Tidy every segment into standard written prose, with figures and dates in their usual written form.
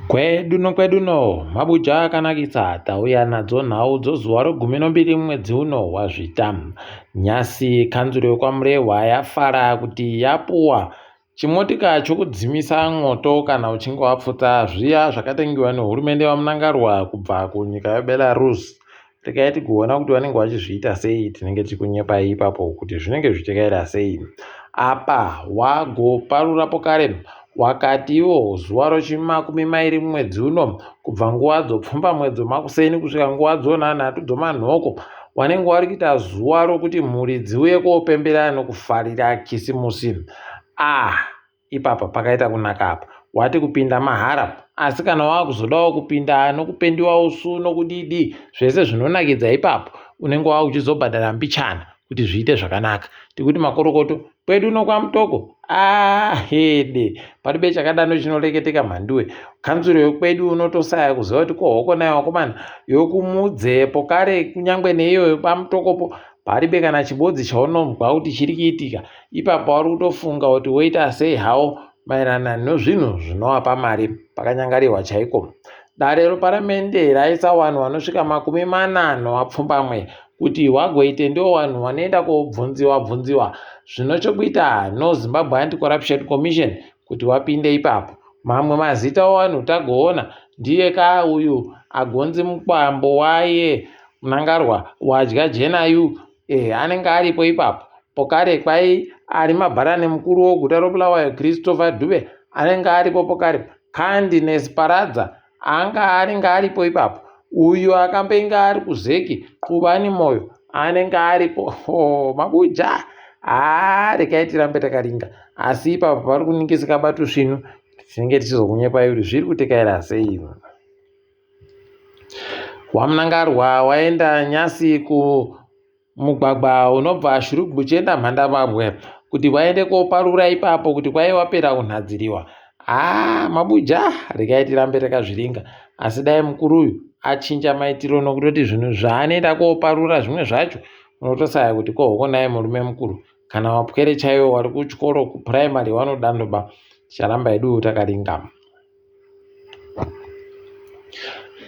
Kwedu nokwedu no mabuja akanakisa tauya nadzo nhau dzozuva rogumi nombiri mwedzi uno waZvita. Nyasi kanzuru yekwaMurehwa yafara kuti yapuwa chimotika chokudzimisa mwoto kana uchinge wapfuta zviya zvakatengiwa nehurumende vaMnangarwa kubva kunyika yeBelarus. Regai tigoona kuti vanenge vachizviita sei tinenge tichikunyepai ipapo kuti zvinenge zvichikaira sei. Apa wagoparura pokare wakati iwo zuva rochimakumi mairi mumwedzi uno kubva nguva dzopfumbamwe dzomakuseni kusvika nguva dzonhanhatu dzomanhoko wanenge wari kuita zuva rokuti mhuri dziuye kopembera nokufarira kisimusi. Ah! Ipapa pakaita kunaka apa. Wati kupinda mahara asi kana wakuzodawo kupinda nokupendiwa usu nokudidi zvese zvinonakidza ipapo unenge wakuchizobhadhara mbichana kuti zviite zvakanaka. Tikuti makorokoto kwedu uno kwaMutoko ahede paribe chakadano chinoreketeka mhanduwe. Kanzuro yekwedu unotosaya kuziva kuti ko hoko nayo vakomana yokumudzepo kare kunyangwe neiyo yepaMutokopo paribe kana chibodzi chaunonzwa kuti chiri kuitika Ipapo wari kutofunga kuti woita sei hawo maererano nozvinhu zvinovapa mari pakanyangarirwa chaiko. Dare reparamende raisa vanhu vanosvika makumi mana noapfumbamwe kuti wagoite ndiwo vanhu vanoenda kobvunziwa bvunziwa zvinochokuita noZimbabwe Anti-Corruption Commission kuti wapinde ipapo. Mamwe mazita owanhu tagoona ndiye ka uyu agonzi mukwambo waye Mnangarwa wadya jena yu eh, anenge aripo ipapo pokare kwai ari mabharani mukuru woguta roBulawayo Christopher Dube anenge aripo pokare Kindness Paradza anga anenge aripo ipapo uyu akambenge ari kuzeki Qubani Moyo anenge aripo oh, mabuja haa regai tirambe takaringa asi ipapo pari kuningisika batusvinu tinenge tichizokunyepai kuti zviri kutekaira sei WaMnangarwa waenda nyasi kumugwagwa unobva Shurugwi uchienda Mhandamabwe kuti waende koparura ipapo kuti kwaive wapera kunhadziriwa. Haa mabuja regai tirambe takazviringa asi dai mukuru uyu achinja maitiro nokutoti zvinhu zvaanoenda koparura zvimwe zvacho unotosaya kuti ko hoko naye murume mukuru kana wapwere chaiwo wari kuchikoro kupuraimari wanodandoba ticharamba hedu takaringa.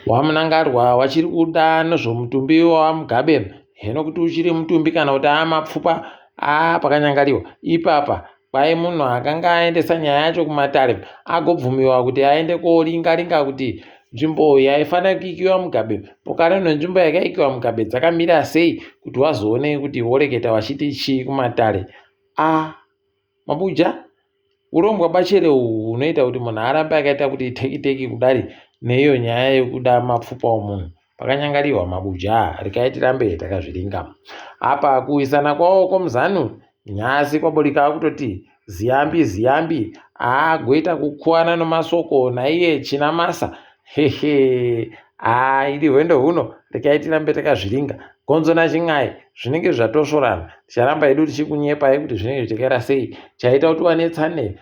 WaMnangarwa wachiri kuda nezvomutumbi waMugabe heno kuti uchiri mutumbi kana kuti amapfupa aa pakanyangariwa ipapa kwai munhu akanga aendesa nyaya yacho kumatare agobvumiwa kuti aende koringa ringa kuti nzvimbo yaifanira kuikiwa Mugabe pokare nenzvimbo yakaikiwa Mugabe dzakamira sei kuti wazoone kuti woreketa wachiti chii kumatare a Mabuja Urombwa bachere uhu hunoita kuti munhu arambe akaita kuti teki teki kudari neiyo nyaya yekuda mapfupa omunhu. Pakanyangariwa mabuja rekai tirambe takazviringa. Apa kuwisana kwawo kwomuzanu nhasi kwaburika kutoti ziyambi ziyambi aagoita kukuwana nomasoko naiye Chinamasa hehe haa idi hwendo huno rekai tirambe takazviringa gonzo nachin'ai zvinenge zvatosvorana ticharamba hedu tichikunyepai kuti zvinenge zvichikaira sei chaita kuti wanetsane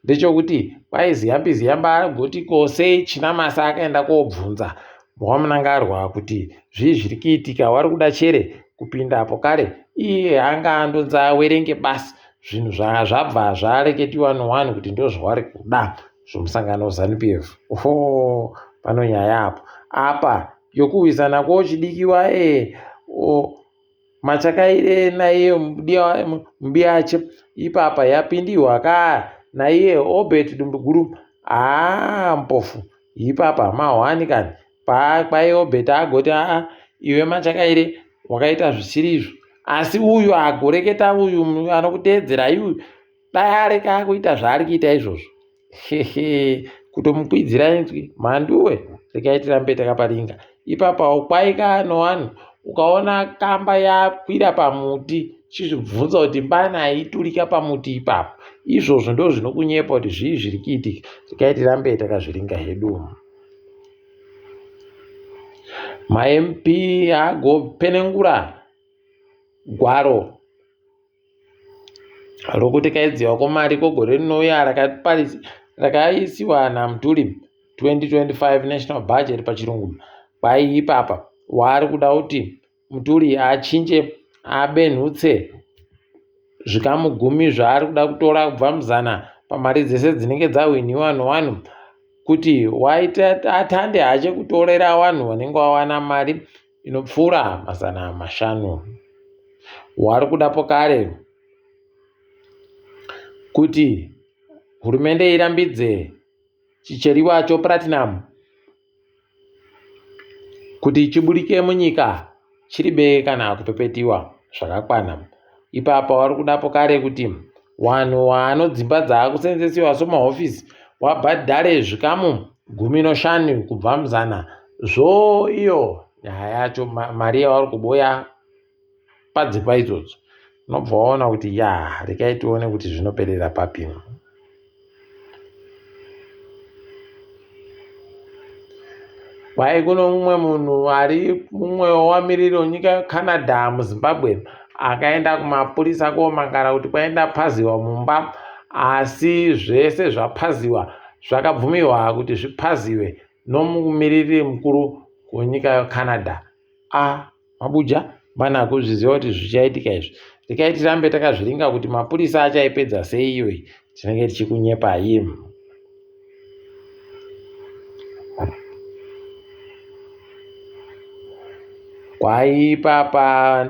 ndechekuti kwai ziyambi ziyamba agoti ko sei chinamasa akaenda kobvunza wamunangarwa kuti zvii zviri kuitika wari kuda chere kupinda apo kare iye anga andonzi awerenge basi zvinhu zvabva zvareketiwa nowani kuti ndozvaari kuda zvomusangano ZanuPF. Oho, pano nyaya apo. Apa yokuwisana kwochidikiwa e o machakaire naiye mubiyache ipapa yapindiwa ka naiye Obert Dumbuguru haa mpofu ipapa mahwani kani kwai Obert agoti aa iwe machakaire wakaita zvisiri izvo asi uyu agoreketa uyu anokuteedzera iuyu dai areka kuita zvaari kuita izvozvo hehe kutomukwidzira inzwi mhanduwe rekai tirambe takaparinga ipapawo kwaika nowanhu ukaona kamba yakwira pamuti chizvibvunza kuti mbana aiturika pamuti ipapo izvozvo ndo zvinokunyepa kuti zvii zviri kuitika rekai tirambe takazviringa hedu mamp agopenengura gwaro rokuti kaidziwa kwemari kwegore rinouya rakaisiwa naMthuli 2025 National Budget pachirungu kwai ipapa waari kuda kuti Mthuli achinje abenhutse zvikamu gumi zvaari kuda kutora kubva muzana pamari dzese dzinenge dzahwiniwa nowanhu. kuti waita atande hache kutorera vanhu vanenge vawana mari inopfuura 500. Wari kudapo kare kuti hurumende irambidze chicheriwa choplatinum kuti chiburike munyika chiribe kana kupepetiwa zvakakwana. Ipapa wari kudapo kare kuti wanhu waano dzimba dzaakusenzesiwa somahofisi wabhadhare zvikamu 15 kubva muzana zvo iyo nyaya yacho mari yavari kuboya padzimba idzodzo unobva waona kuti ya rekai tione kuti zvinoperera papi. Kwai kuno mumwe munhu ari mumwe wevamiriri wenyika yeCanada muZimbabwe akaenda kumapurisa komangara kuti kwaenda paziwa mumba asi zvese zvapaziwa zvakabvumiwa kuti zvipaziwe nomumiriri mukuru wenyika yeCanada. A Mabuja mana kuzviziva kuti zvichaitika izvi. Rekai tirambe takazviringa kuti mapurisa achaipedza sei iyoyi tinenge tichikunyepai. Kwaipapa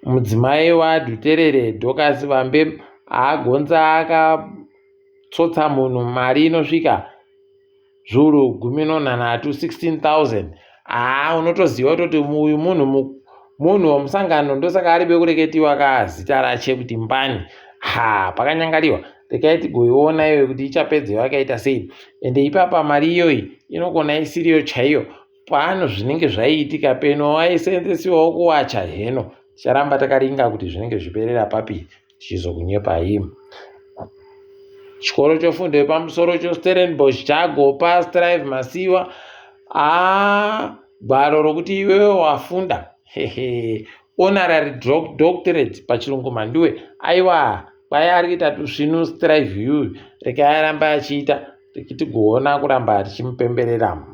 mudzimai waDhuterere Dorcas Vambe agonza akatsotsa munhu mari inosvika zviuru 13, 16,000. Haa unotoziva kutoti uyu munhu munhu wemusangano ndosaka ari bekureketiwa ka zita rache kuti mbani. Ha pakanyangariwa rekai tigoiona iyoyo kuti ichapedza yakaita sei ende ipapa mari iyoyi inokona isiriyo chaiyo pano zvinenge zvaiitika peno waisenzesiwawo kuwacha heno ticharamba takaringa kuti zvinenge zviperera papi tichizokunyepai chikoro chefundo yepamusoro cheStellenbosch chagopa Strive Masiyiwa aa gwaro rokuti iwewe wafunda hehe honorary doctorate pachirungu mhanduwe aiwa kwai ari kuita tusvinu Strive yuyu rekai arambe achiita tigoona kuramba tichimupemberera.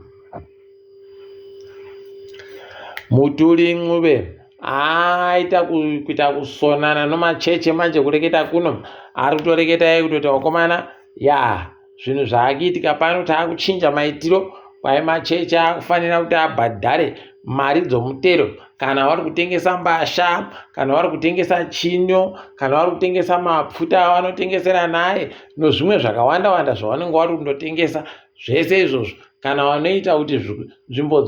Mutuli Ncube aita kuita kusonana nomacheche manje kureketa kuno ari kutoreketa iye kutoti vakomana ya zvinhu zvaakuitika pano taakuchinja maitiro kwai macheche akufanira kuti abhadhare mari dzomutero kana vari kutengesa mbasha kana vari kutengesa chino kana vari kutengesa mapfuta avanotengesera naye nozvimwe zvakawanda wanda zvavanenge vari kundotengesa zvese izvozvo kana vanoita kuti nzvimbo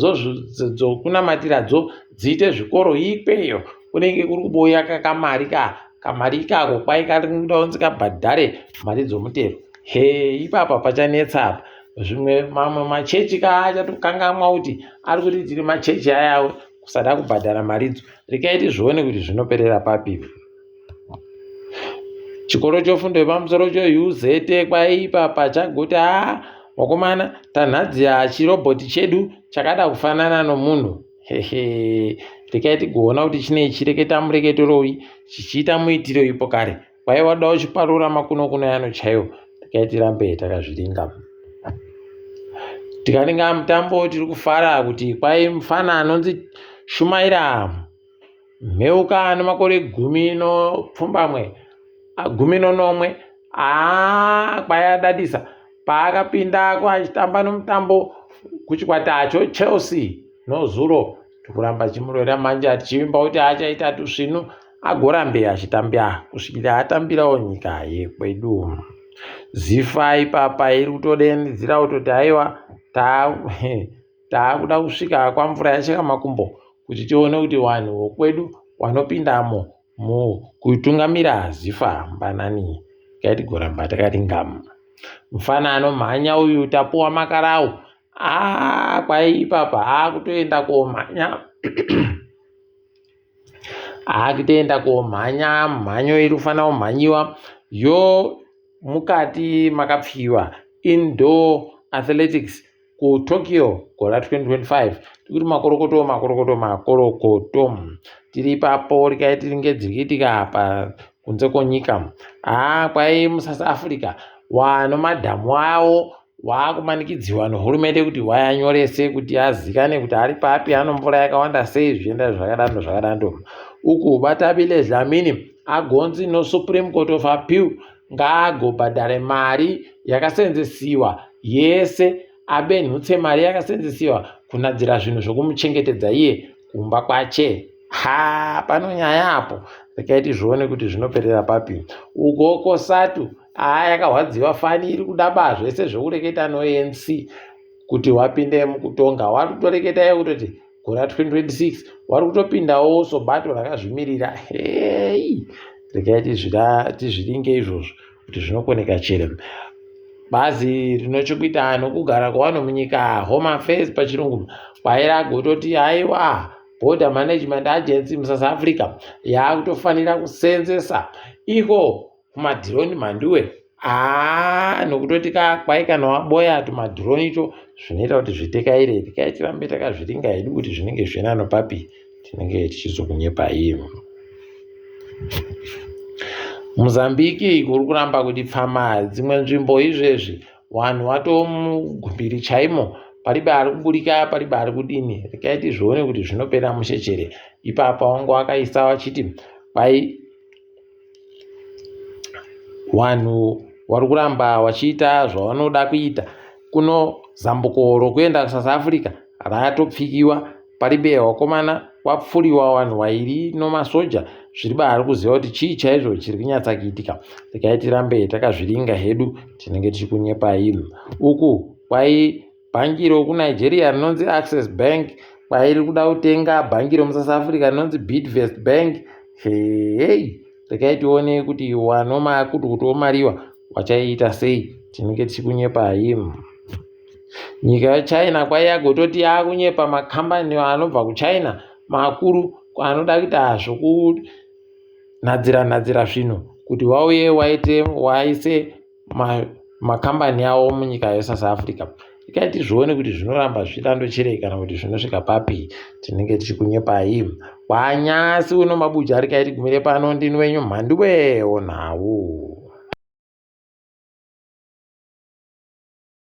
dzokunamatiradzo dziite zvikoro ikweyo kunenge kuri kuboya kakamari ka kamari ikako kwai kari kuda kunzi kabhadhare mari dzomutero he ipapa pachanetsa apa zvimwe mamwe machechi ka achatokangamwa kuti ari kuti tiri machechi ayawo kusada kubhadhara maridzo rekai tizvione kuti zvinoperera papi Chikoro chefundo yepamusoro cheUZ kwaipa pachagoti haa vakomana tanhadziya chirobhoti chedu chakada kufanana nomunhu hehe rekai tigoona kuti chinei chireketa mureketeroi chichiita muitiro ipo kare kwaiva dawo chiparura makuno kuno yano chaiwo rekai tirambe takazviringa tikaringa mutambo tiri kufara kuti kwai mufana anonzi Shumaira Mheuka ane makore 17 17 haa kwayadadisa paakapindako achitamba nomutambo kuchikwata choChelsea nozuro tikuramba chimurovera manje tichivimba kuti achaita tusvinu agorambe achitambira kusvikira atambirawo nyika yekwedu. Zifa ipapa iri kutodenidzira kutoti haiwa ta Taakuda kusvika kwamvura yacheka makumbo kuti tione kuti vanhu vokwedu vanopindamo mukutungamira zifa mbanani. Ngaitigoramba takati ngamu. Mfana anomhanya uyu tapuwa makarau. Aa kwai ipapa akutoenda komhanya. Akutoenda komhanya mhanyo iri kufanira kumhanyiwa yo mukati makapfiwa indoor athletics kuTokyo gore ra2025 tikuti makorokoto makorokoto makorokoto tiri ipapo rikai tiringe dziri kuitika apa kunze kwenyika haa kwai musouth africa wano madhamu awo waakumanikidziwa nehurumende kuti wayanyorese kuti azikane kuti ari papi ano mvura yakawanda sei zvichienda zvakadando zvakadando uku batabile dlamini agonzi nosupreme court of appeal ngaagobhadhare mari yakasenzesiwa yese abenhutse mari yakasenzesiwa kunadzira zvinhu zvokumuchengetedza iye kumba kwache. Ha, pano nyaya apo, regai tizvione kuti zvinoperera papi. Uko Kosatu haa yakahwadziwa fani iri kuda ba zvese zvekureketa noANC kuti wapinde mukutonga wari kutoreketa iye kutoti gora 2026 wari kutopindawo sobato rakazvimirira. Hei, regai tizviringe izvozvo kuti zvinokoneka chere. Bazi rinochekuita nokugara kwevanhu munyika, Home Affairs pachirungu, kwaira gototi haiwa Border Management Agency muSouth Africa yakutofanira kusenzesa iko kumadhironi mhanduwe. Haa, nokutoti ka kwai kana waboya tumadhironi ito zvinoita kuti zvitekaire. Tikai tirambe takazviringa hedu kuti zvinenge zvichienda nopapi, tinenge tichizokunyepai. Mozambique kuri kuramba kuti pfama dzimwe nzvimbo izvezvi vanhu vatomugumbiri chaimo, paribe ari kuburika, paribe ari kudini. Regai tizvione kuti zvinopera mushechere. Ipapa wangu wakaisa vachiti kwai vanhu vari kuramba vachiita zvavanoda kuita. Kuno zambuko rokuenda kuSouth Africa ratopfikiwa, paribe vakomana, kwapfuriwa vanhu vairi nomasoja zviri baari kuziva kuti chii chaizvo chiri kunyatsa kuitika. Regai tirambe takazviringa hedu, tinenge tichikunyepai. Uku kwai bhangi rokuNigeria rinonzi Access Bank kwairi kuda kutenga bhangi romuSouth Africa rinonzi Bidvest Bank. Hei, regai tione kuti wanomakuti kuti omariwa wachaiita sei, tinenge tichikunyepai. Nyika yeChina kwai yagototi yakunyepa makambani anobva kuChina makuru anoda kuita zvokunhadzira nhadzira zvinhu kuti vauye waite waise makambani avo munyika yeSouth Africa. Regai tizvione kuti zvinoramba zvichidandochere kana kuti zvinosvika papi, tinenge tichikunyepai. Kwanyasi uno mabuja, regai tigumire pano. Ndini wenyu Mhanduwe Onhau.